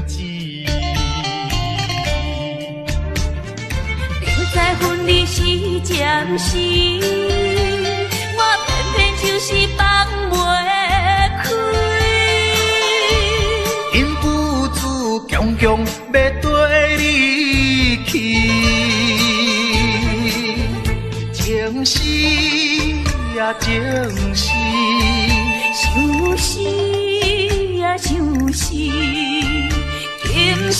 止。明知分离是暂时，我偏偏就是放袂开。忍不住强强欲缀你去，情丝啊情丝，相思啊相思，今生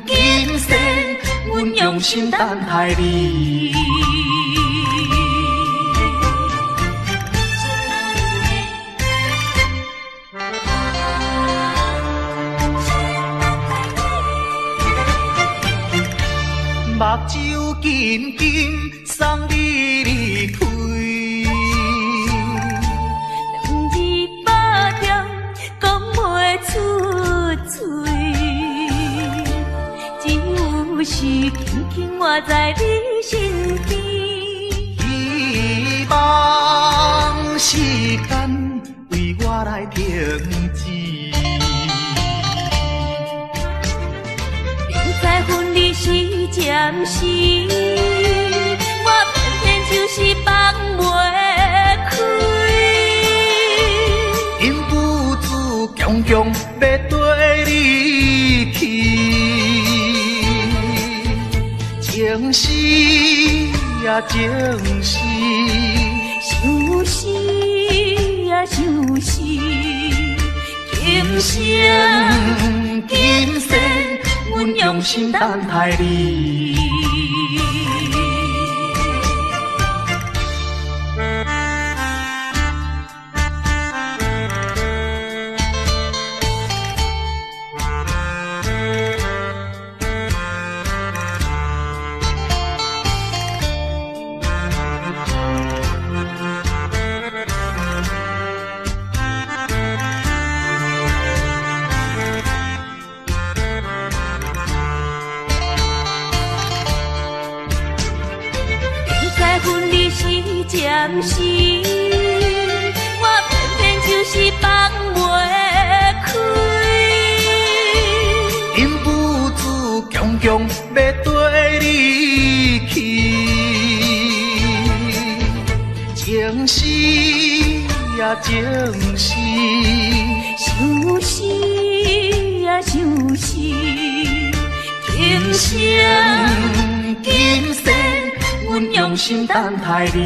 今生，阮用心等待你。目睭紧紧送你离开，两字百点讲袂出嘴，只有是紧紧偎在你身边。希望时间为我来停止。明知分离是暂时，我偏偏就是放袂开。忍不住强强欲缀你去，情丝啊情丝，相思啊相思，今生今生，阮用心等待你。明知分离是暂时，我偏偏就是放袂开。忍不住强强欲缀你去，情丝啊情丝，相思啊相思，今生今生，阮用心等待你。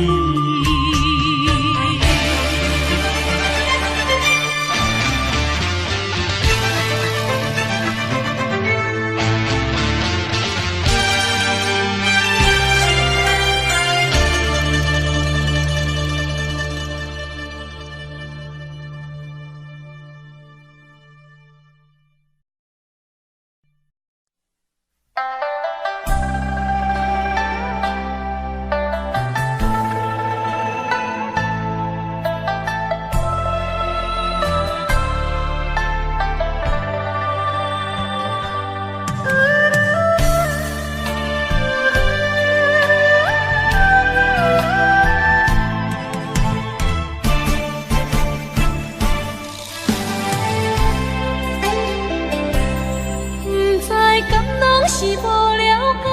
毋知敢攏是無了解，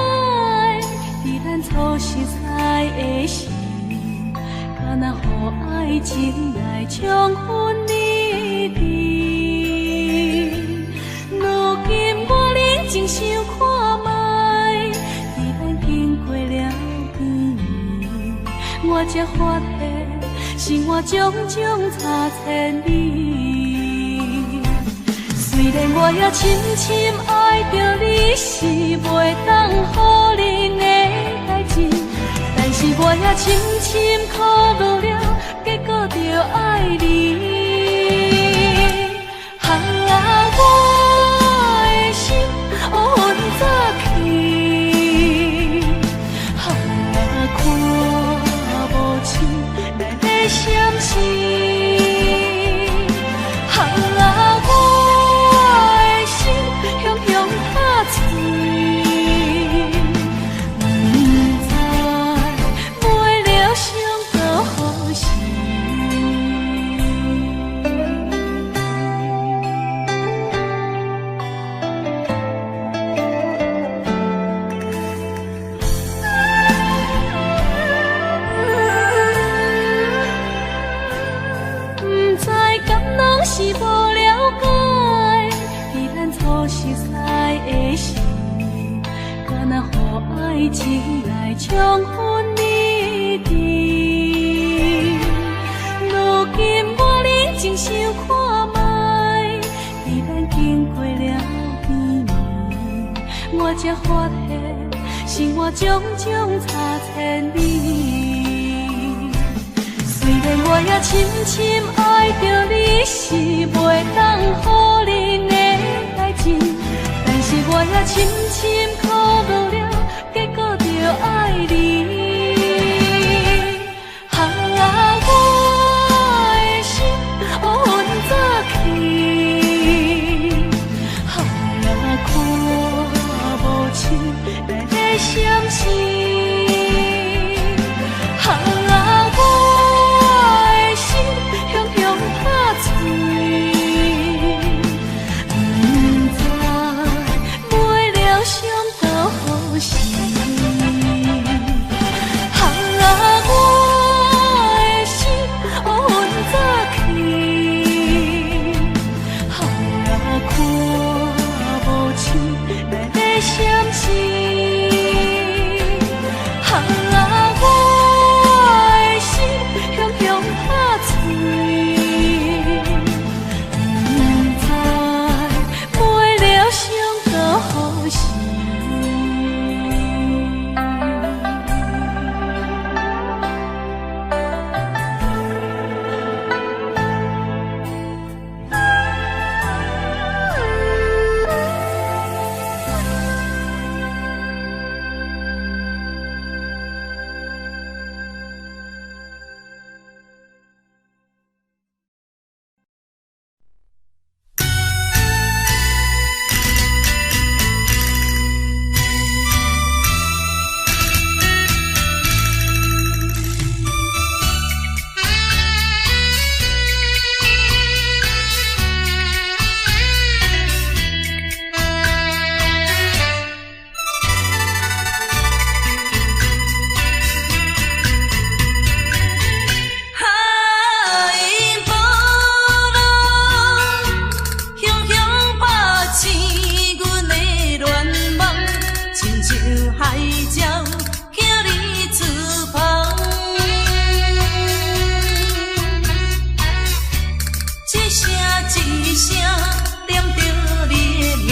佇咱初熟似的時，敢若予愛情來衝昏你智。如今我冷靜想看覓，佇咱經過了幾年，我才發現生活種種差千里。雖然我也深深愛著你，是袂當否認的代誌，但是我也深深考慮了，結果著愛你。啊，我的心烏昏早去，啊，看無清咱的闪失。啊，我的心雄雄拍碎，不知袂了想到何時。愛情來將分離治。如今我冷靜想看覓，佇咱經過了幾暝，我才發現生活種種差千里。雖然我也深深愛著你，是袂當否認的代誌，但是我也深深苦無了，結果著愛你。啊，我的心烏雲早起，啊，看無清咱的相思。啊，我的心雄雄拍碎，不知尾了傷到何時。啊，我的心烏雲早起，啊，看無清咱的相思。啊，我的心雄雄拍碎，不知尾了傷到何時。海波浪，汹汹拍醒阮的恋梦，亲像海鸟寄你翅膀。一声一声念著你的名，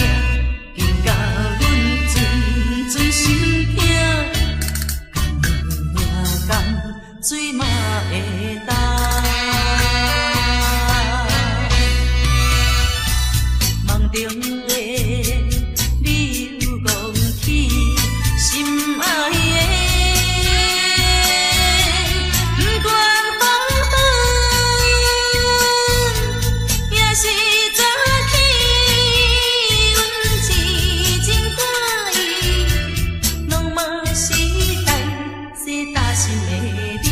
紧甲阮阵阵心疼。命甘水嘛会干。梦中的你又讲起心爱的，不管风雨，也是早起，阮真真欢喜，拢嘛是来世担心的你。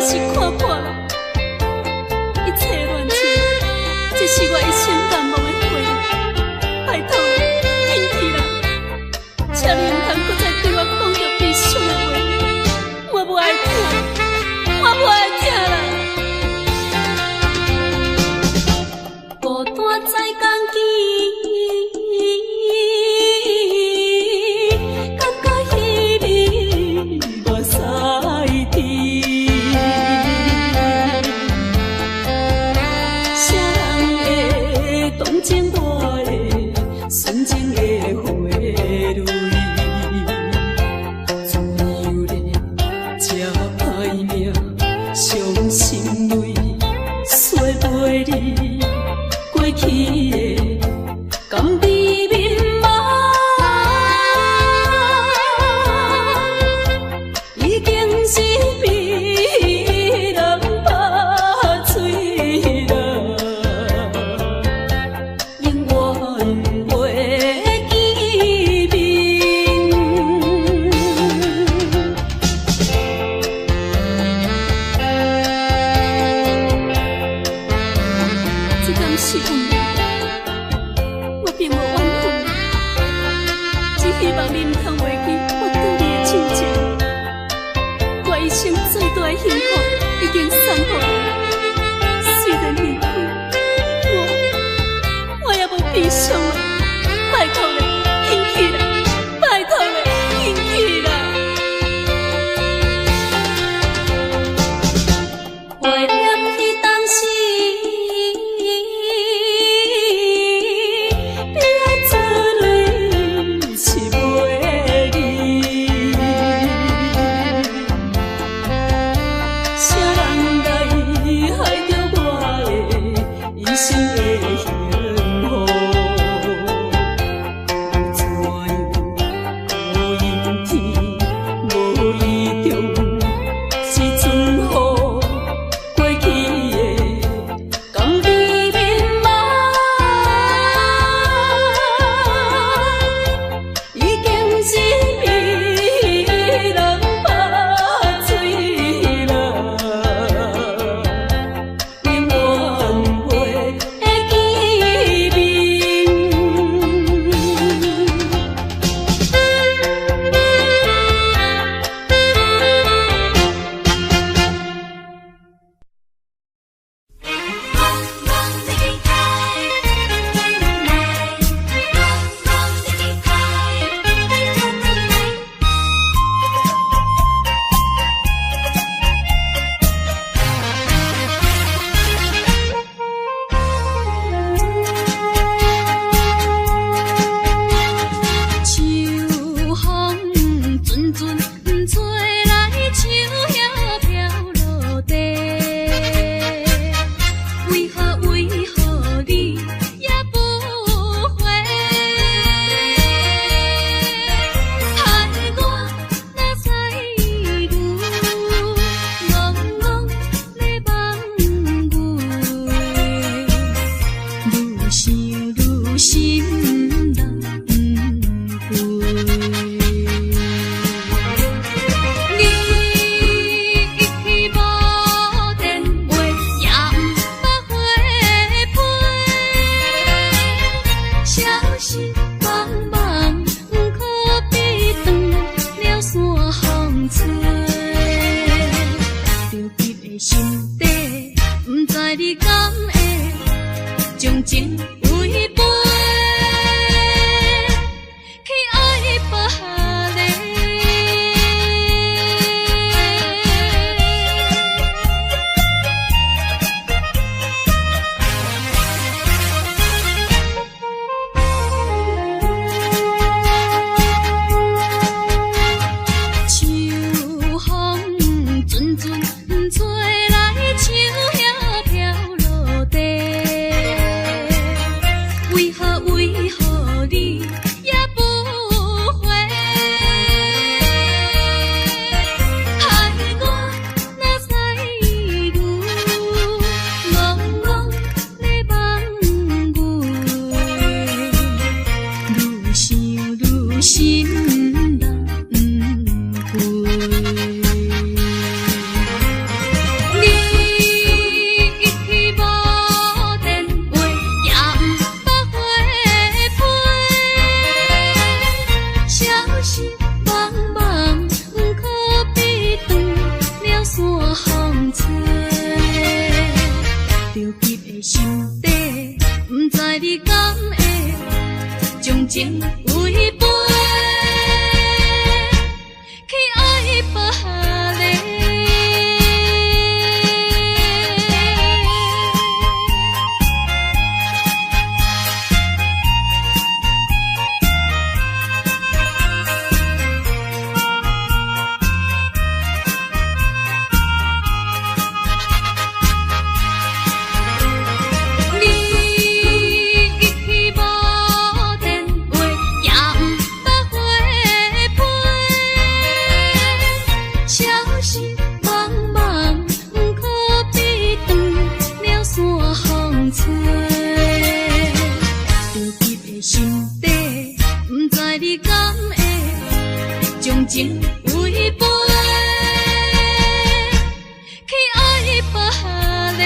是看破啦，一切恋情，這是我一生難忘的回憶。拜託，緊去啦！請你毋通閣再對我講著悲傷的話，我無愛聽，我無愛聽啦。孤單在共見，感覺彼暝偌屎甜。情為飛去愛別離。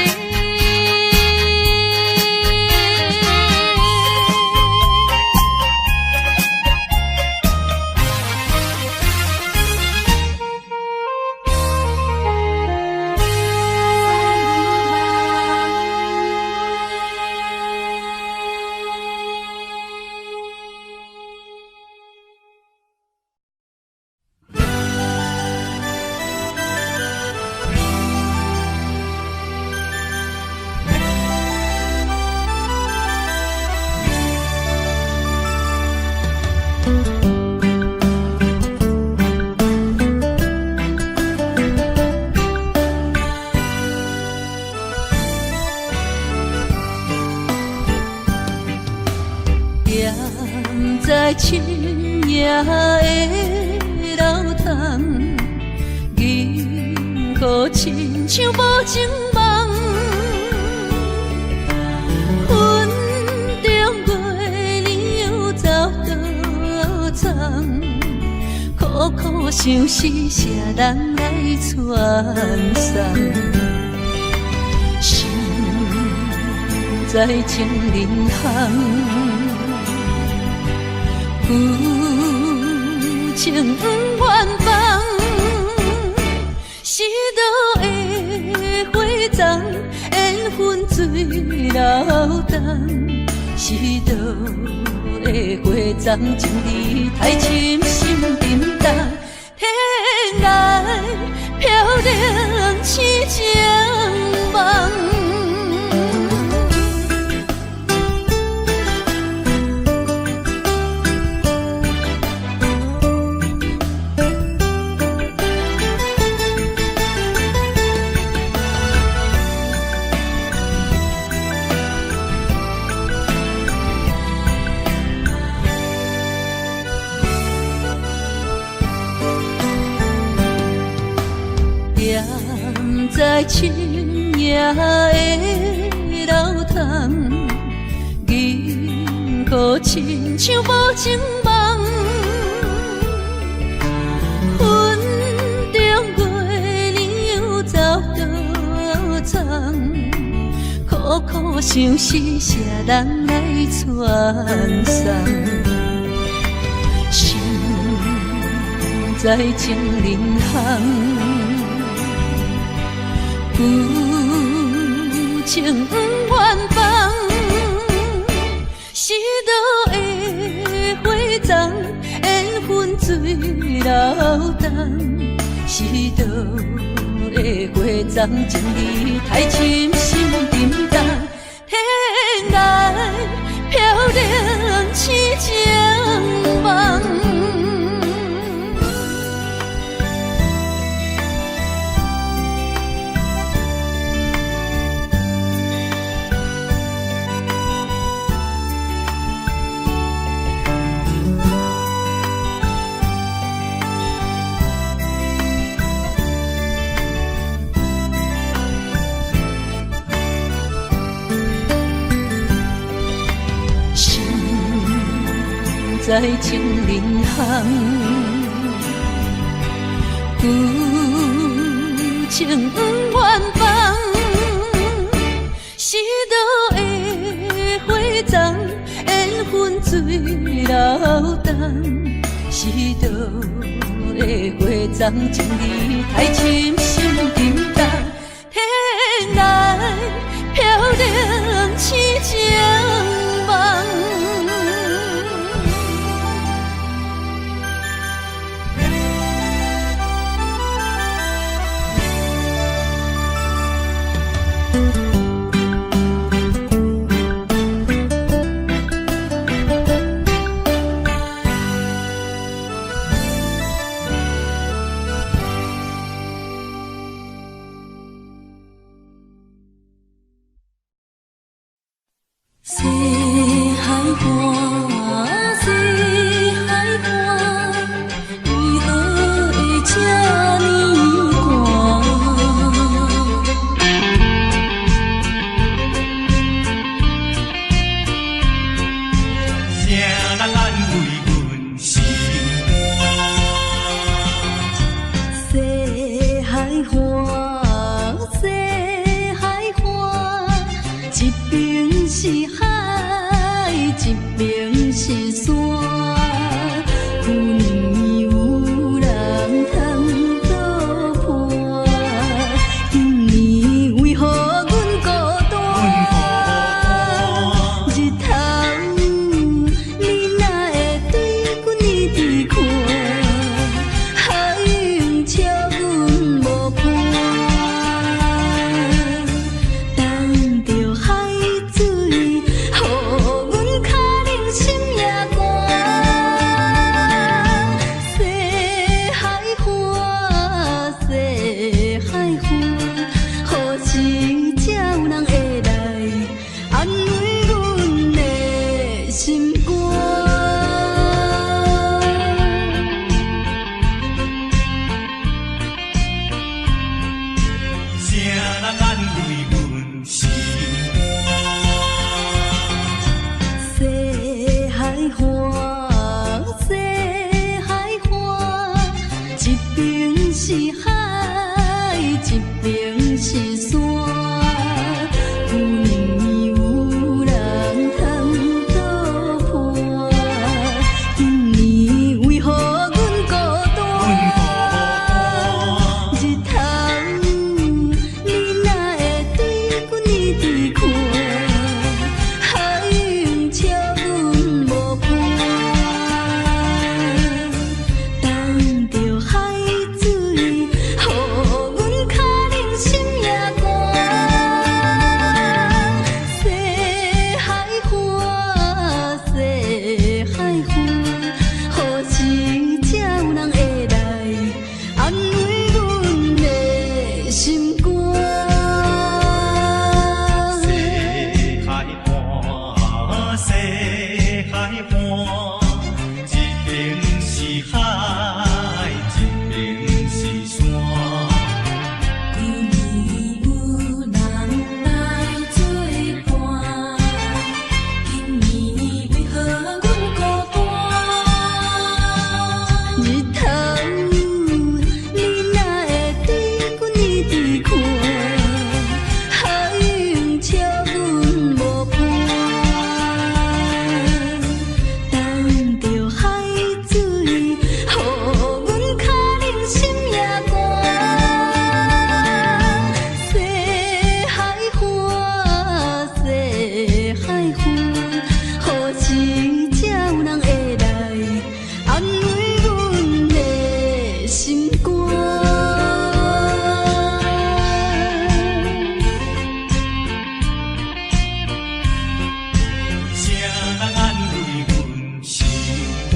踮在深夜的流淌，银河亲像无情梦，云中月娘又走倒藏，苦苦相思谁人来传送？心在情人巷。旧情不愿放，失落的花丛，缘分水流东。失落的花丛，情意太深心沉重，天涯飘零痴情梦。踮在深夜的流淌，银河亲像无情梦，云中月娘又走倒藏，苦苦相思谁人来传送？心在情人巷。旧情不愿放，失落的花丛，缘分水流东。失落的花丛，情意太深心沉重，天涯飘零痴情梦。在情人巷，旧情不愿放，失落的花丛，缘分水流东。失落的花丛，情意太深心沉重，天涯飘零痴情梦。世一邊是海，一邊是山。舊年有人通作伴，今年為何阮孤單？日頭，你哪會對阮一直看？海用笑阮無伴，等著海水，予阮跤冷心也寒。西海岸，西海岸，何時才有人會來安慰阮的心肝？西海岸，西海岸，一邊是海，一邊是山。舊年有人來做伴，今年為何阮孤單？日頭，你哪會對阮一直看？海用笑阮無伴，等著海水，予阮跤冷心也寒。西海岸，西海岸，何時才有人會來安慰阮的心肝？啥人安慰阮心肝？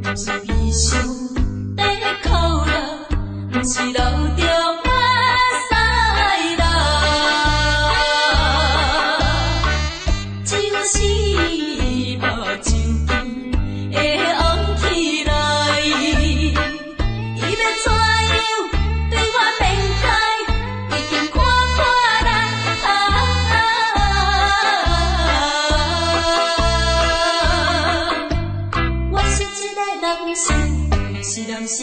毋是悲傷在哭泣，毋是流著目屎啦，只是目睭边會紅起來。伊欲怎樣對我免開，已經看破啦。我是一个男生，是男生，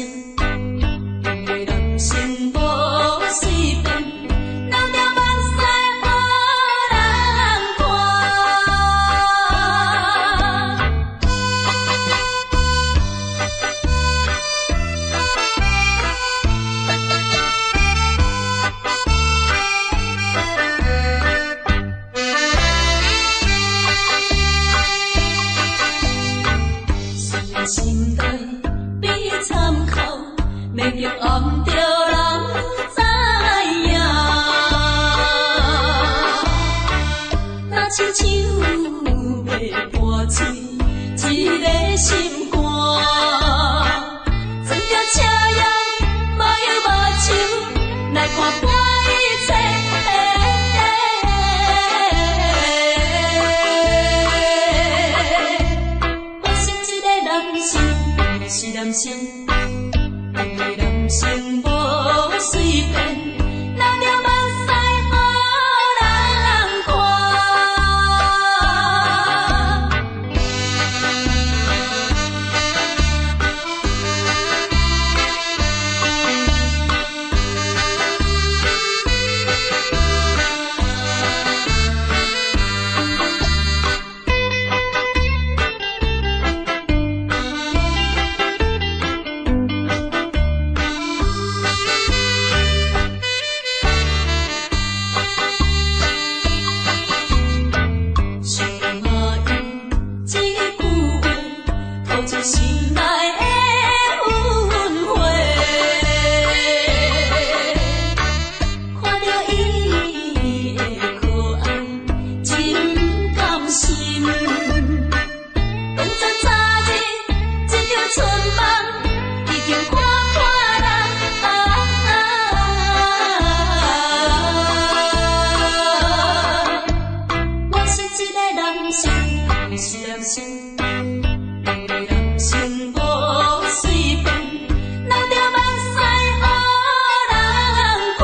因為男生無隨便，流著目屎予人看。雖然心內比參考，免用暗著人知影。若親像欲破碎一个心肝，装著赤焰，嘛用目睭來看破一切。我是一个男生，是男生，因為男生無隨便，流著目屎予人看。是毋是？心無隨便，流著目屎予人看。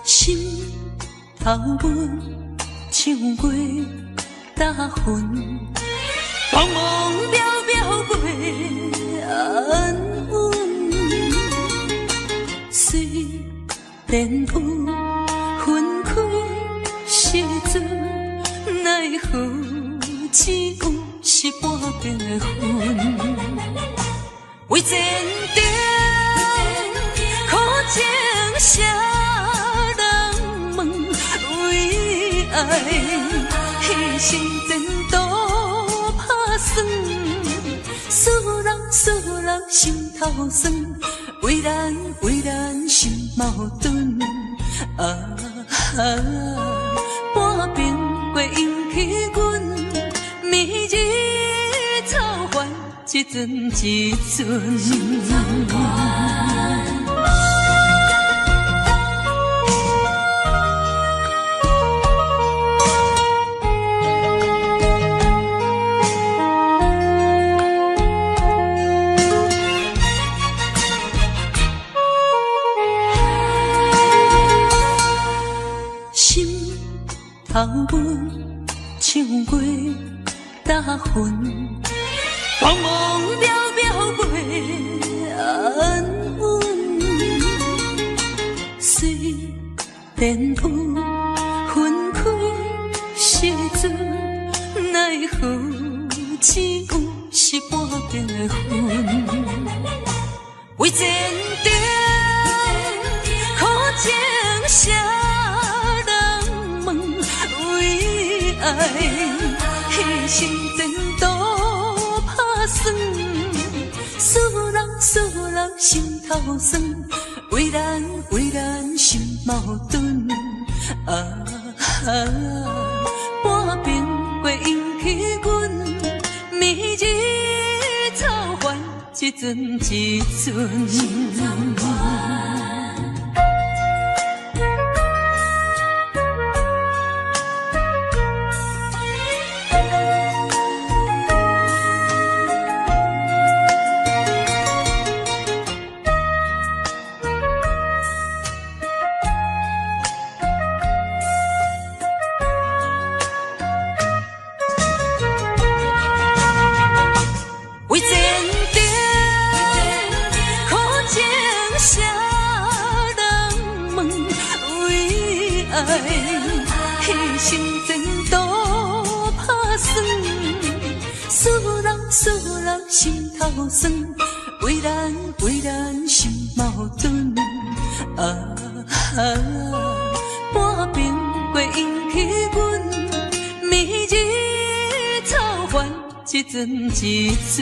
心頭阮唱過大魂，茫茫渺渺袂安穩。雖然有分開時陣，奈何只有是半邊的雲。為前程苦情誰人問？為愛犧牲前途拍算，思人思人心頭酸，為難為難心矛盾。啊，半暝過引起阮，暝日草還一陣一陣。心頭阮唱過大魂，茫茫渺渺袂安穩。雖然有分開時陣，奈何只有是半邊的雲。為前程苦情誰人問？為愛犧牲前途拍算，思人思人心頭酸，為難為難心矛盾。啊，半暝過引起阮，暝日草還一陣一陣。為前程苦情誰人問？為愛犧牲前途拍算，思人思人心頭酸，為難為難心矛盾。啊，半暝過引起阮，暝日草還一陣一陣。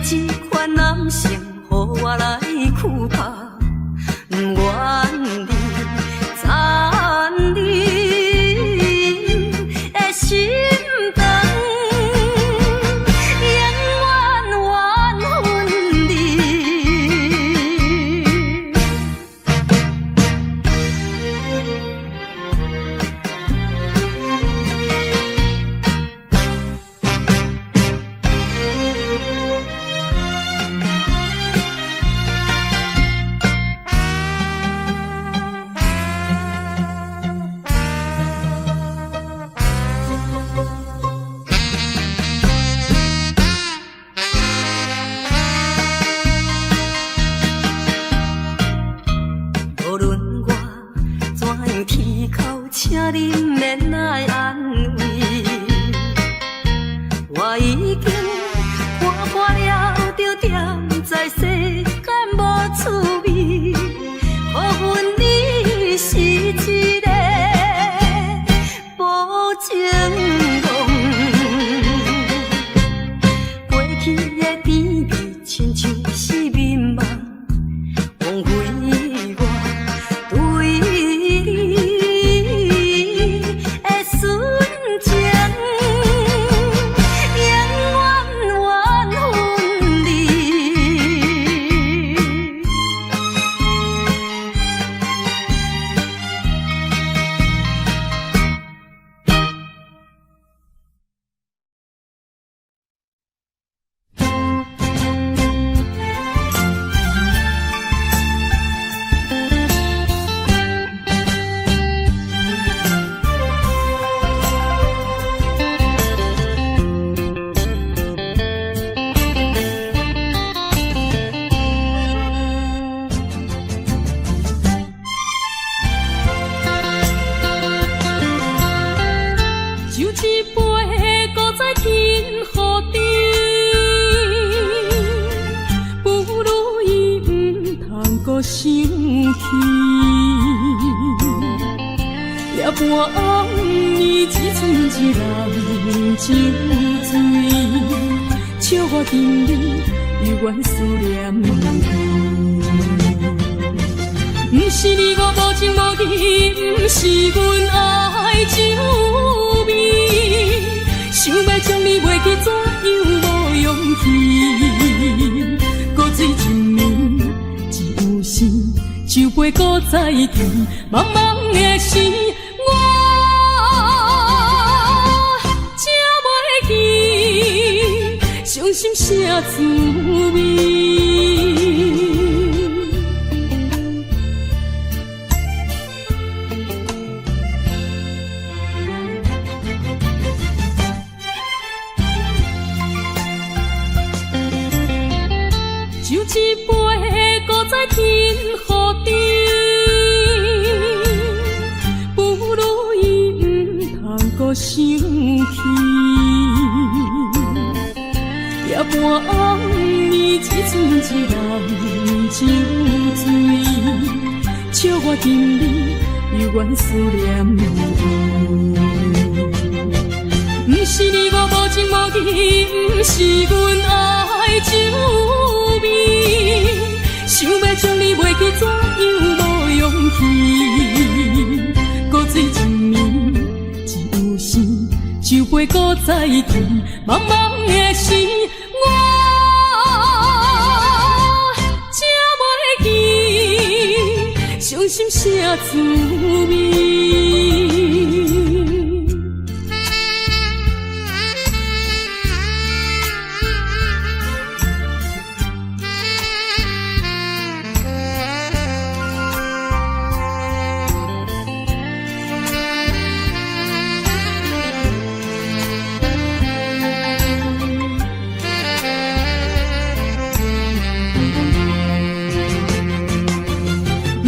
這款男性，予我來苦拍，毋愿你残你的心肠，永远怨恨你。无论我怎样啼哭，请你毋免来安慰。我已经看破了，就踮在世间无趣味。予阮你是一个无情戆，过去的甜蜜亲像是眠梦，枉费我对你的纯情，永远怨恨你。酒一杯，搁再天予甜，不如意毋通阁想起。夜半暗暝，只剩一人酒醉，笑我今日犹原思念你。毋是你我无情無義，毋是阮愛情有味，想欲將你袂記，怎樣無勇氣？孤水一暝一有生，酒杯閣再甜，茫茫的生，我才袂記，傷心啥滋味？酒一杯，搁再天予甜，不如意毋通阁想起。夜半暗暝，只剩一人酒醉，笑我今日犹原思念你。毋是你我無情無義，毋是阮愛情有味，想欲將你袂記，怎樣無勇氣？孤水一暝一有生，酒杯閣再甜，茫茫的生，我才袂記，傷心啥滋味？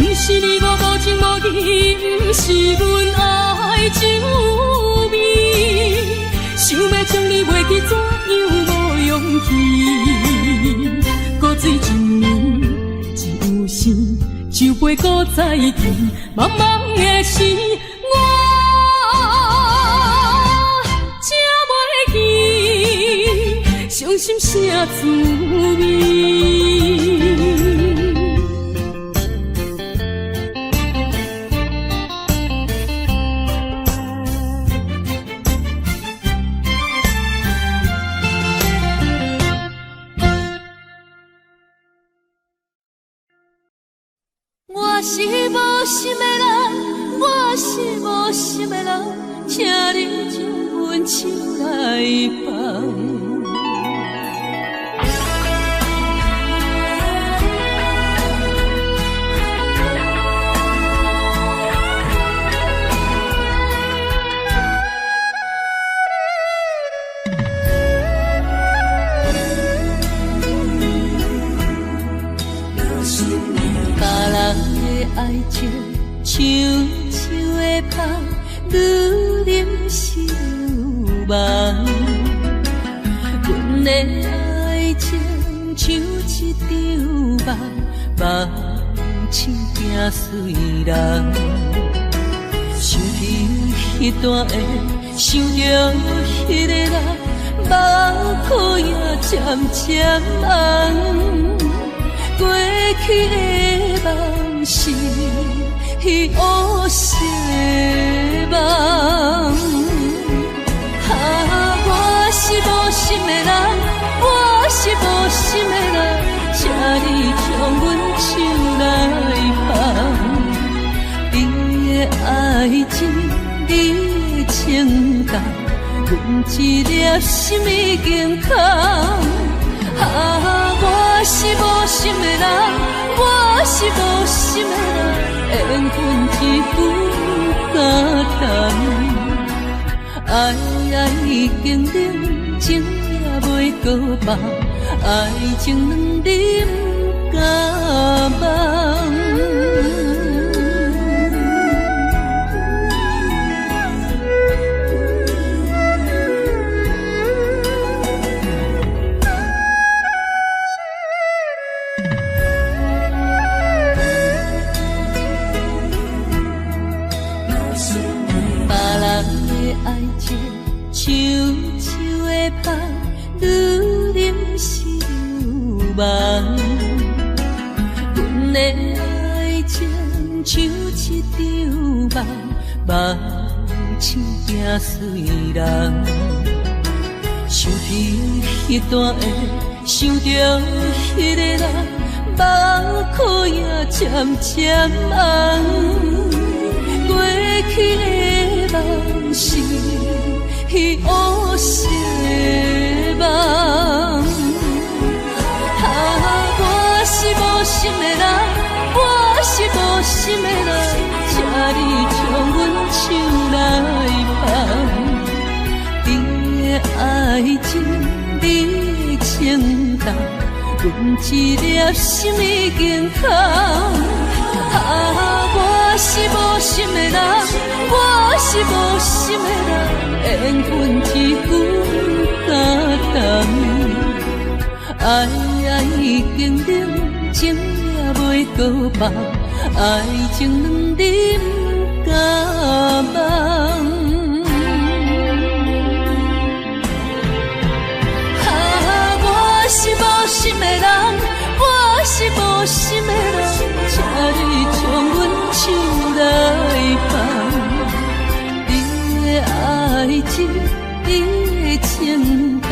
毋是你我無情無義，毋是阮愛情有味，想欲將你袂記，怎樣無勇氣？孤水一暝一有生，酒杯閣再甜，茫茫的生，我才袂記，傷心啥滋味？我是無心的人，我是無心的人，請你將阮手來放。愛情像樹的香，愈啉是愈茫。阮的愛情像一場夢，夢醒驚随人。想起彼段的，想著彼个人，目眶也渐渐红。過去的夢是彼乌色的夢。啊，我是無心的人，我是無心的人，請你將阮手來放。你的愛情，你的情重，阮一粒心已經空。啊，我是無心的人，我是無心的人，緣分一句不敢談。愛已經冷，情也袂閣放，愛情兩字不敢忘。像树的香，愈啉是愈茫。阮的爱情像一场梦，梦醒惊随人。想起彼段的，想著彼个人，目眶也渐渐红。过去的梦是彼乌色的梦。啊，我是無心的人，我是無心的人，請你將阮手來放。你的愛情，你的情重，阮一粒心已經空。啊，我是無心的人，我是無心的人，緣分一句不敢談。愛已經冷，情也袂閣放，愛情兩字不敢忘。啊，我是無心的人，我是無心的人，請你將阮手來放。你的愛情，你的情重，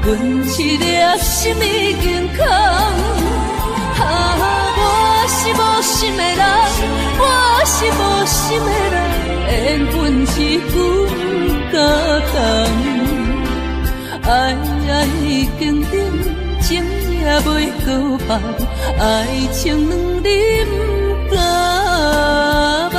阮一粒心已經空。啊，我是無心的人，我是無心的人，緣分一句不敢談。愛已經冷，情也袂閣放，愛情兩字不敢忘。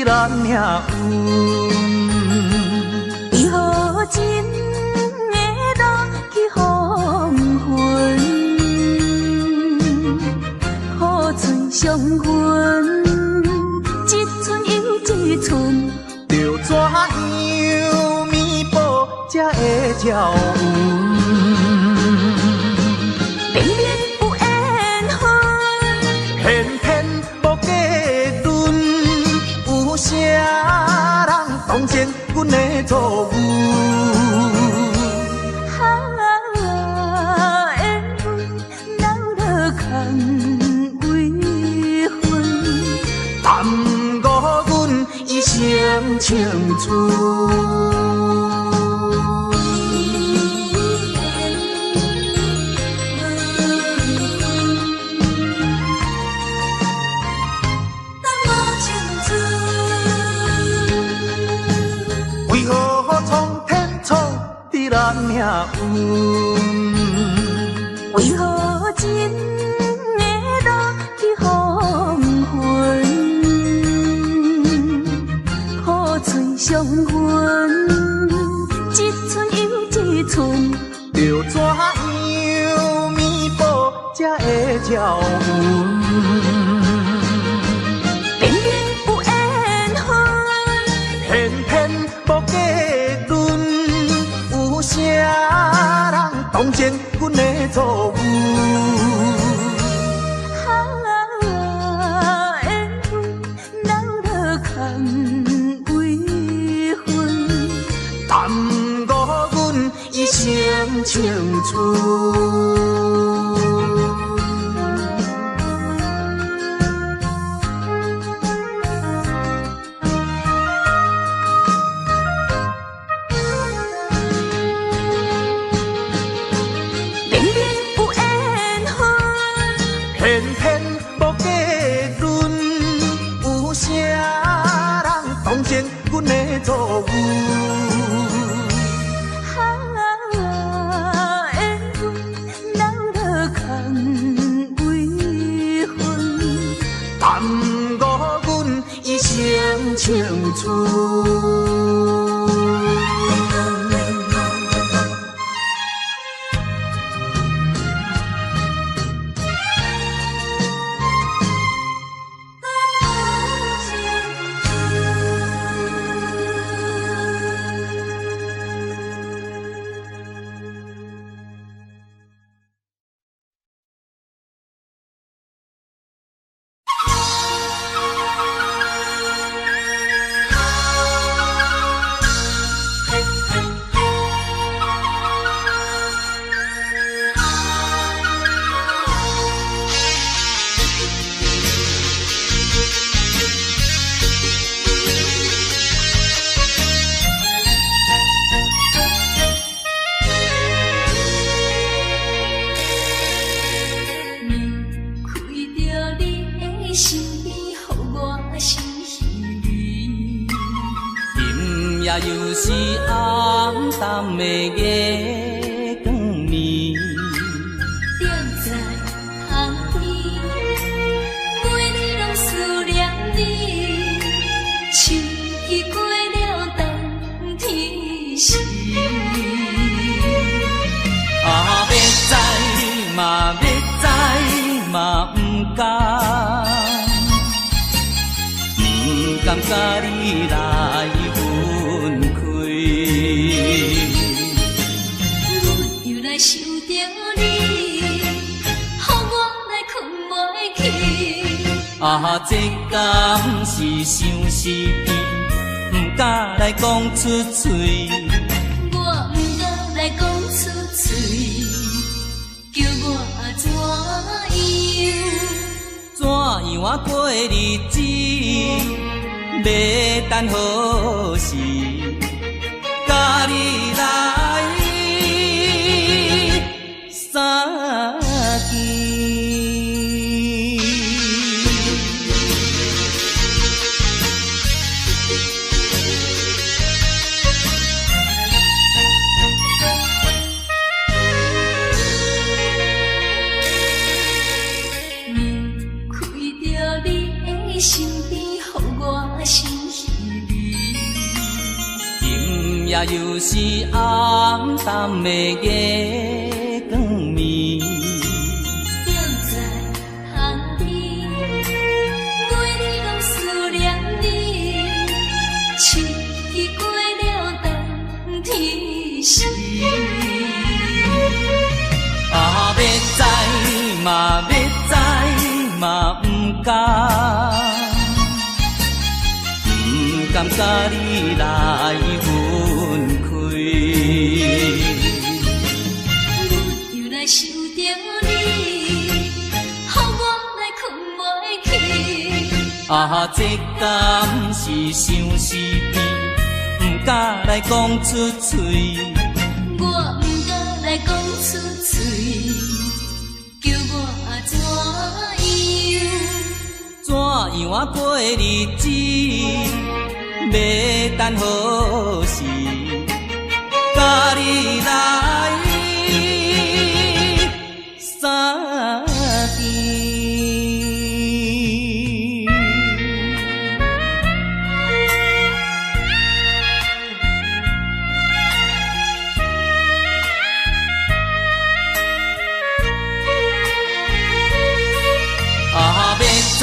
咱命運。為何情的落去黃昏，苦醉相分，一寸又一寸。著怎樣彌補才會照阮？明明有緣分，偏偏無結論，有啥人同情阮的錯誤？啊，緣分留落空遺恨，耽誤阮一生青春。耽误青春。為何蒼天創治咱命運？為何情的落去黃昏，苦醉相分，一寸又一寸。著怎樣彌補才會照阮？明明有緣分，偏偏無結論，有啥人同情阮的錯誤？啊，緣分留落空遺恨，耽誤阮一生青春。明明有緣分，偏偏無結論，有啥人同情阮的錯誤？啊，緣分留落空遺恨，耽誤阮一生青春。耽误青春。离开著你的身边，予我心稀微。今夜又是暗淡的月光暝，踮在窗边，每日拢思念你，像已过了冬天时。啊，欲知嘛欲知嘛毋甘，毋甘佮你來分開。阮又來想著你，予我來睏袂去。啊，這敢是相思甜，毋敢來講出嘴。我毋敢來講出嘴，叫我怎樣？怎樣啊過日子？欲等何時？佮你來相見。離開著你的身邊，予我心稀也又是暗淡的月光暝。踮在窗边，每日拢思念你，试过了冬天时。啊，欲知嘛欲知嘛毋敢，毋甘佮你來分開。阮又來想著你，予我來睏袂去。啊，這敢是相思病，毋敢來講出喙。我毋敢來講出喙，叫我怎樣？怎樣啊過日子？欲等何時？佮你來相見。啊，欲知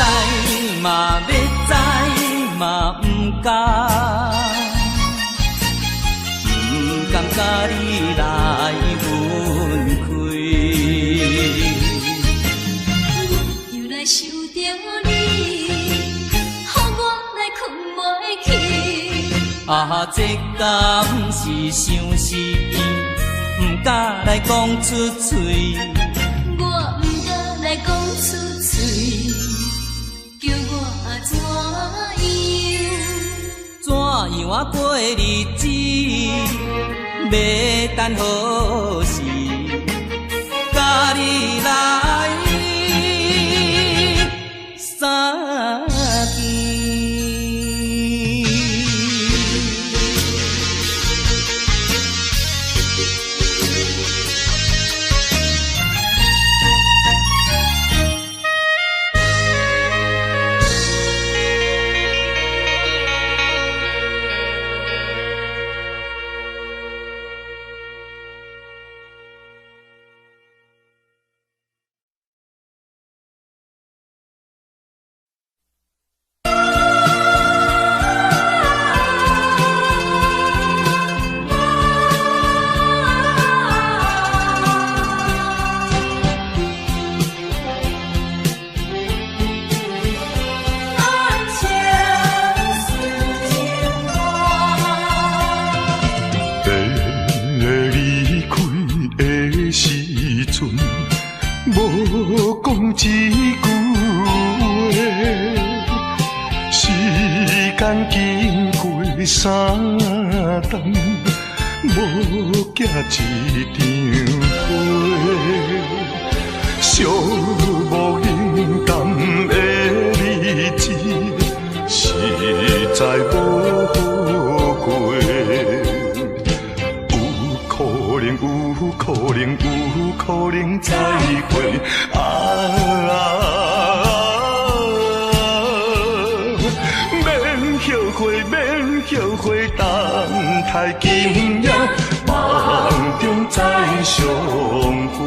嘛欲知嘛毋敢，毋甘佮你來分開。阮又來想著你，予我來睏袂去。啊，這敢是相思病，毋敢來講出喙。我毋敢來講出喙，叫我怎樣？怎樣啊過日子？欲等何時？佮你來相見。难相思情话。欲离开的时阵，无讲一句话。时间经过三冬，无寄一张批。寂寞冷淡的日子，实在无好过。有可能，有可能，有可能再會啊！免後悔，免後悔，等待今夜夢中再相會。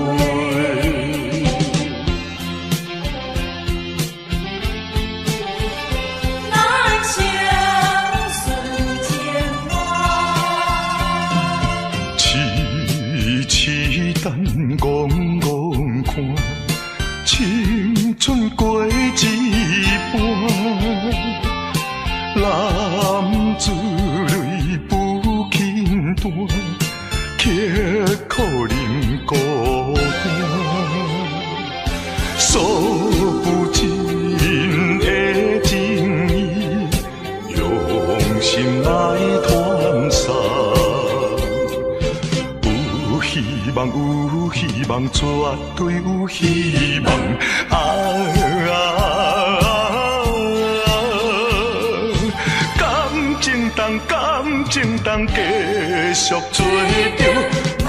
難相思情話。痴痴等，戇戇看，青春過一半。男子淚不輕彈，刻苦忍孤單。訴不盡的情意，用心來傳送。有希望，有希望，絕對有希望啊！感情重，感情重，繼續做著男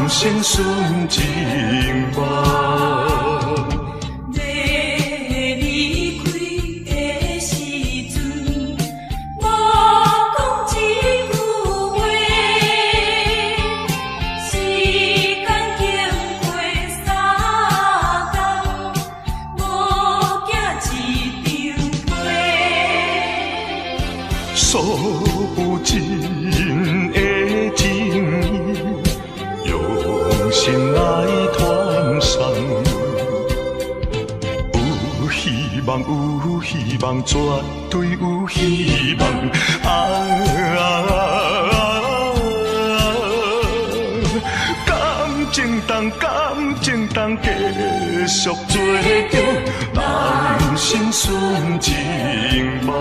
生純情夢。欲離開的時陣，無講一句話。诉不尽的情意，用心来传送。有希望，有希望，绝对有希望。啊啊啊！感情当，感情当，继续做着人生纯情梦。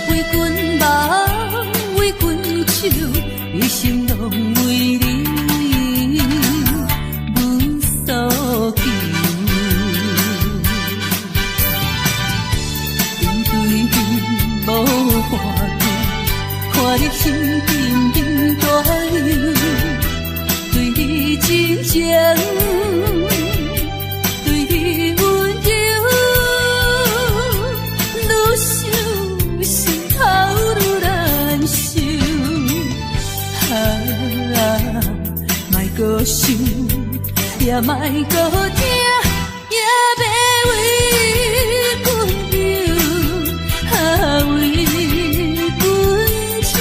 为君梦，为君手，一生拢。看你心沉沉大忧，对你真情，对你温柔，愈想心头愈难受。啊，莫阁想，也莫阁听，也欲为阮忧，啊，为阮愁。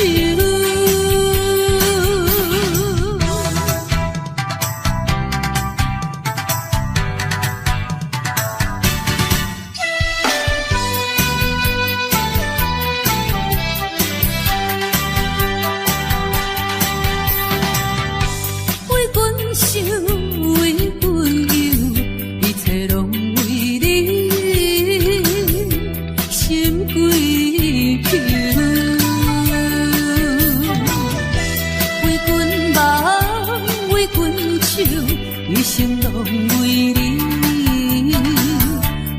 为阮想，为阮忧，一切拢为你心归求。为阮梦，为阮手，一生拢为你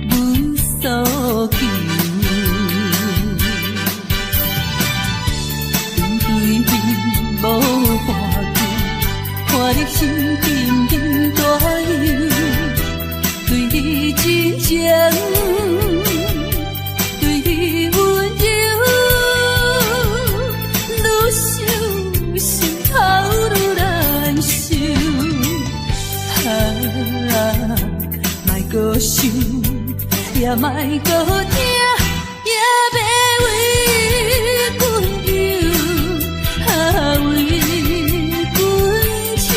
无所求。面对面无半句，看你心沉沉大忧，对你真情，对你温柔，愈想心头愈难受。啊，莫阁想，也莫阁听，也欲为阮忧，啊，为阮愁。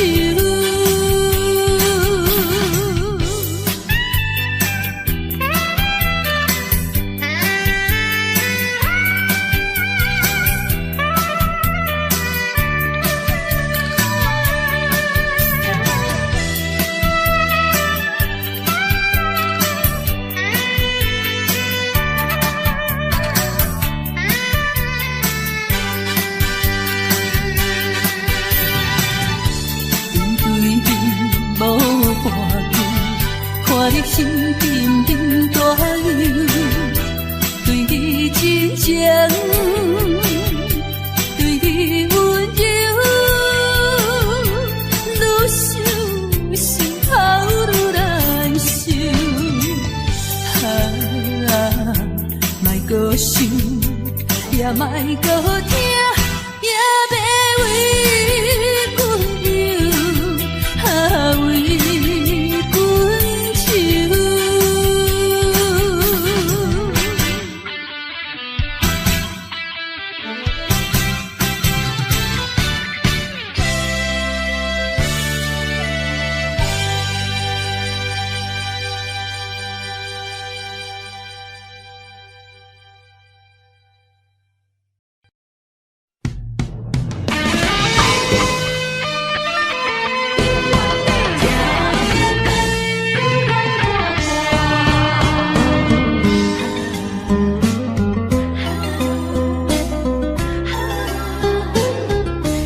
面对面无半句，看你心沉沉大忧，对你真情，对你温柔，愈想心头愈难受。啊，莫阁想，也莫阁听，也欲为阮忧，啊，为阮愁。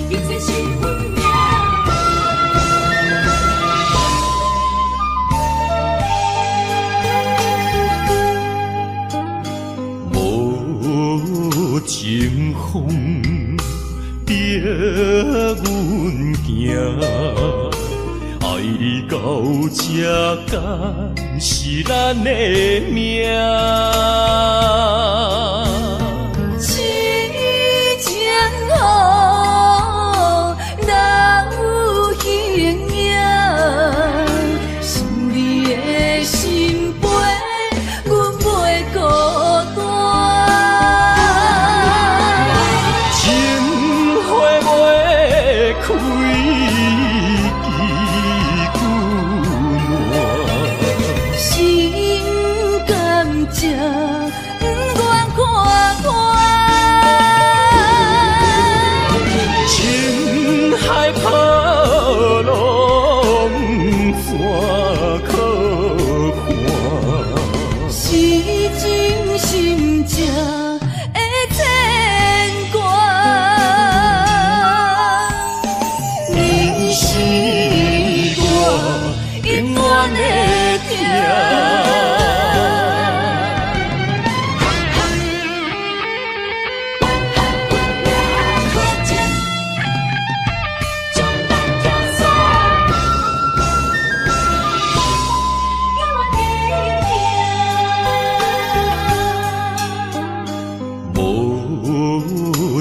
一切是运命。无情风逼阮行，爱你到这敢是咱的命？痴情雨，哪有形影？思你的心飞，阮袂孤单。情花袂开几久烂？心甘才不愿看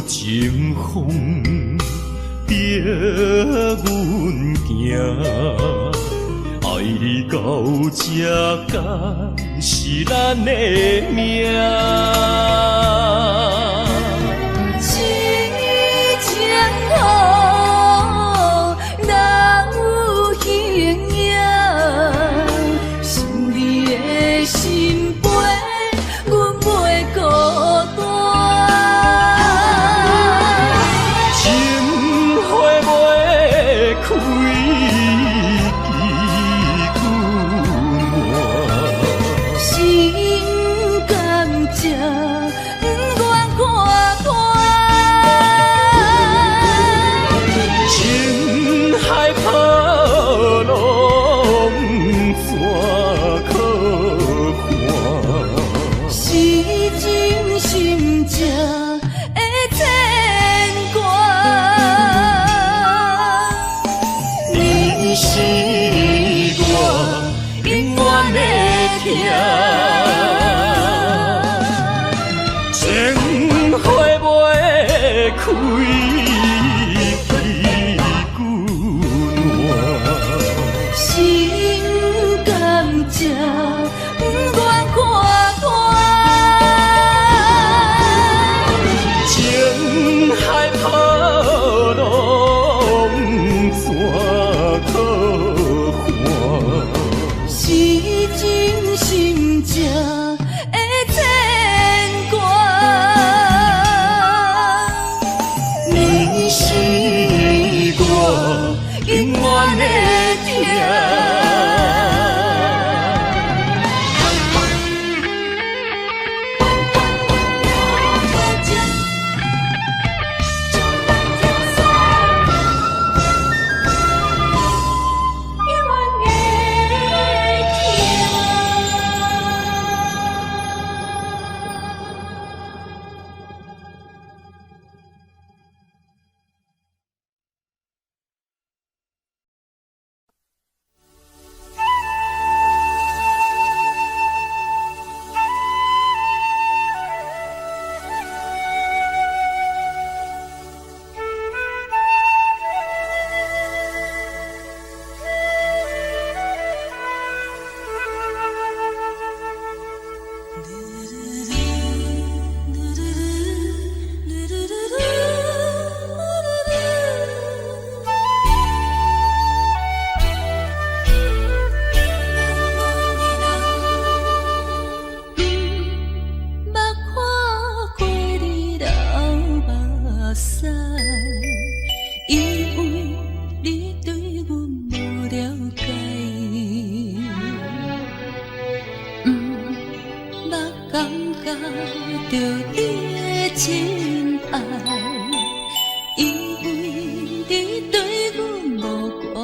情風逼阮行，愛你到這敢是咱的命？痴情雨，哪有形影？想你的心飞，阮袂孤單。情花袂開幾久換？心甘才不願看破。情海波浪怎可看？是真心情的牽掛。你是我永遠的疼，情花袂開幾久換？心甘才不願看破。情海波浪怎可看？是真心情的牽掛。你是我永遠的疼。毋捌看過你流目屎，因為你對阮無了解。毋捌感覺著你的親愛，因為你對阮無關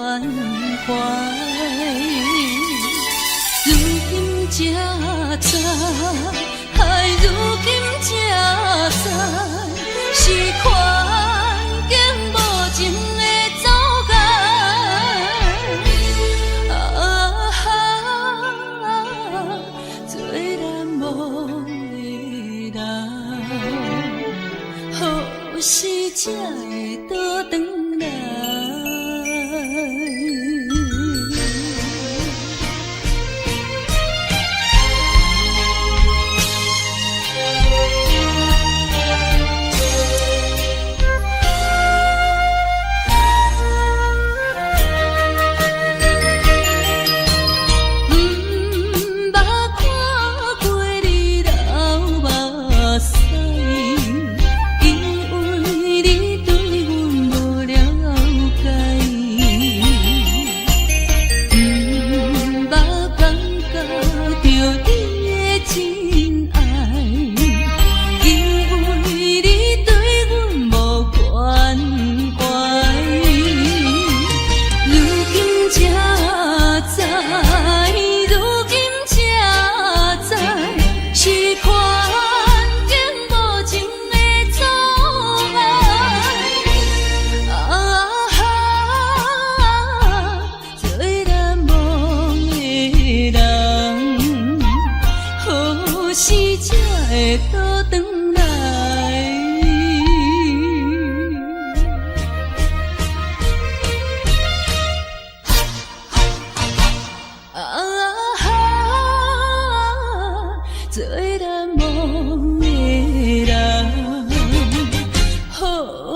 懷。如今才知，唉，如今才知，是環境無情的走開。啊，做難忘的人，何時才會倒轉來？毋捌看過你流目屎，因為你對阮無了解。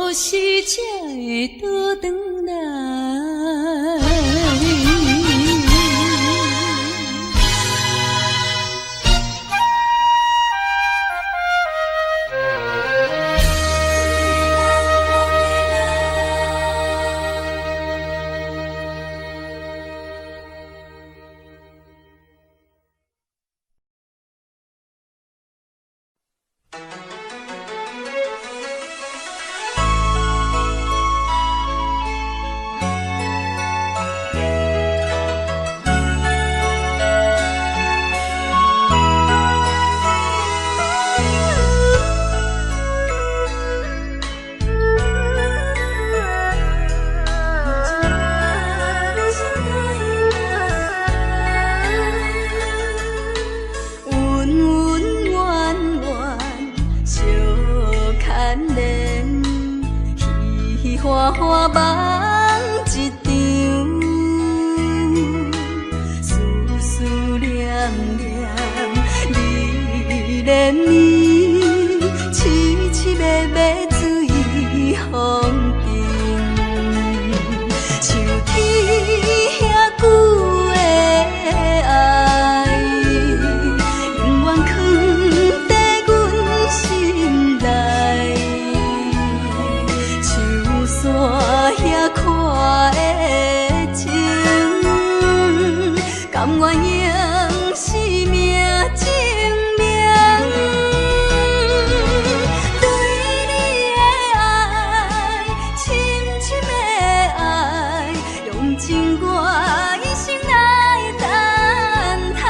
何時才會倒轉來？恩恩怨怨相牵连，彼彼花花梦一场，思思念念你连绵，痴痴迷迷水风尘，像天遐久的爱，永远藏在阮心内。树山遐阔的情，甘愿用生命证明。对你的爱，深深的爱，用尽我一生来等待。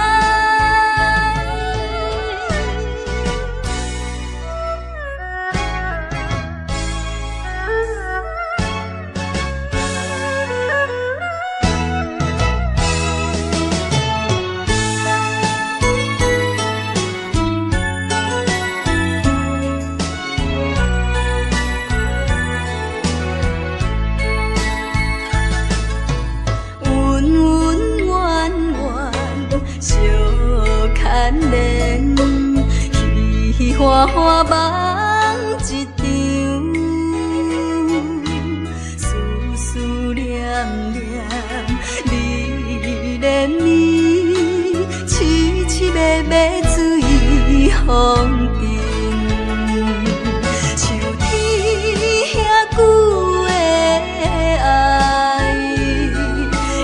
恩恩怨怨相牵连，彼彼花花梦一场，思思念念你连绵，痴痴迷迷水风尘，像天遐久的爱，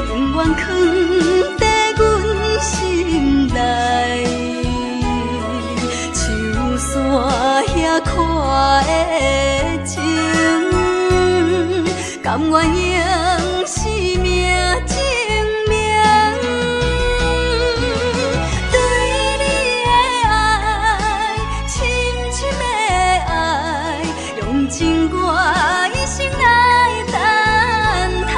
永远藏在阮心内。树山遐阔的情，甘愿用生命证明。对你的爱，深深的爱，用尽我一生来等待。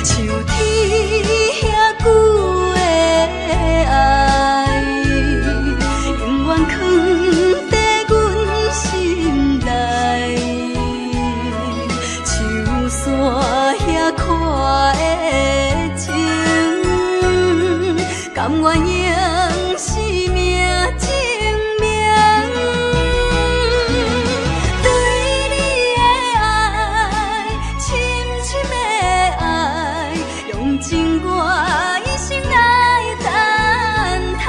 像天遐久的爱，永远藏在阮心内。树山遐阔的情，甘愿用生命证明。对你的爱，深深的爱，用尽我一生来等待。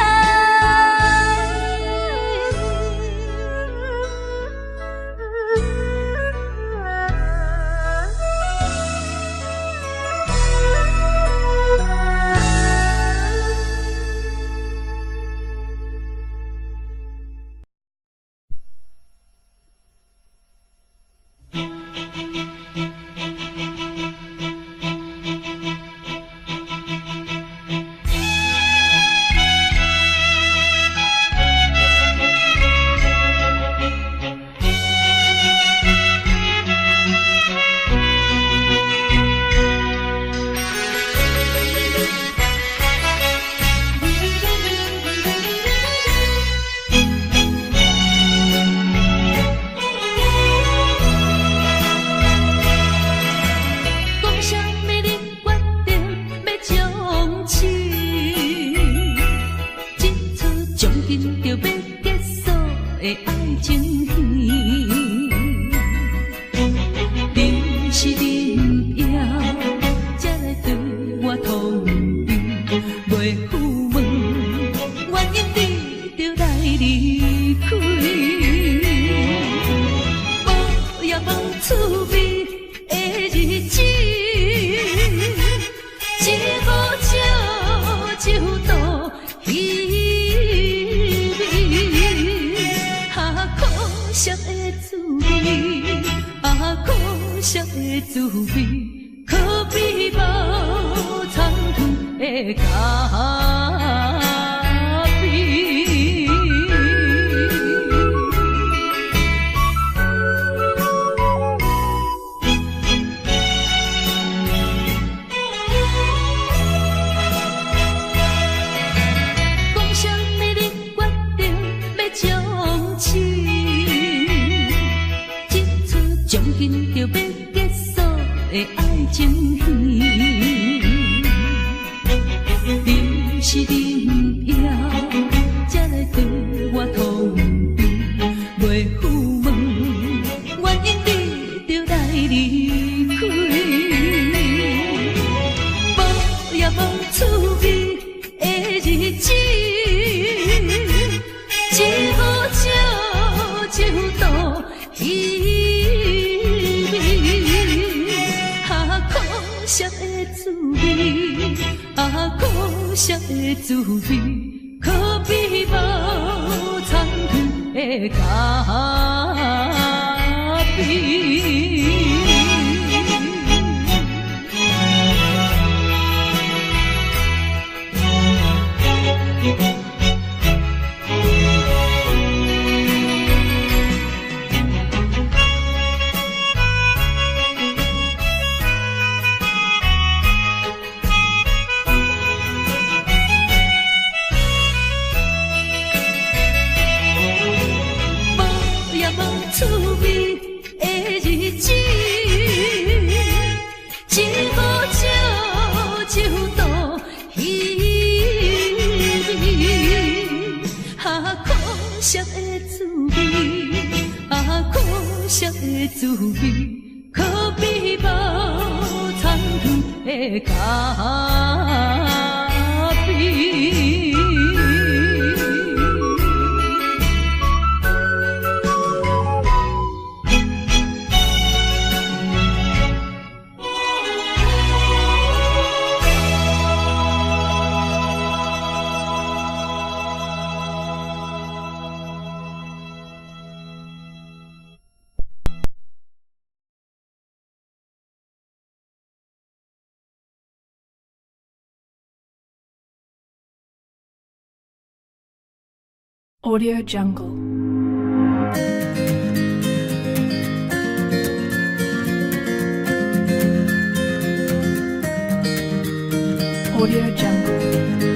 袂赴问，原因你著来离开。无也无滋味的日子，一壶烧酒倒稀微，啊，苦涩的滋味，啊，苦涩的滋味，可比无苍天的咖啡。讲啥物你决定欲终止，这出将近著欲结束的爱情戏，你是恁枵，才来对我通知，袂赴问，原因你著来离开。无也无滋味的日子，一壶烧酒倒稀微，啊，苦涩的滋味，啊，苦涩的滋味，可比无苍天的咖啡。无也无滋味的日子，一壶烧酒倒稀微，啊，苦涩的滋味，啊，苦涩的滋味，可比无苍天的咖啡。 Audio Jungle. Audio Jungle.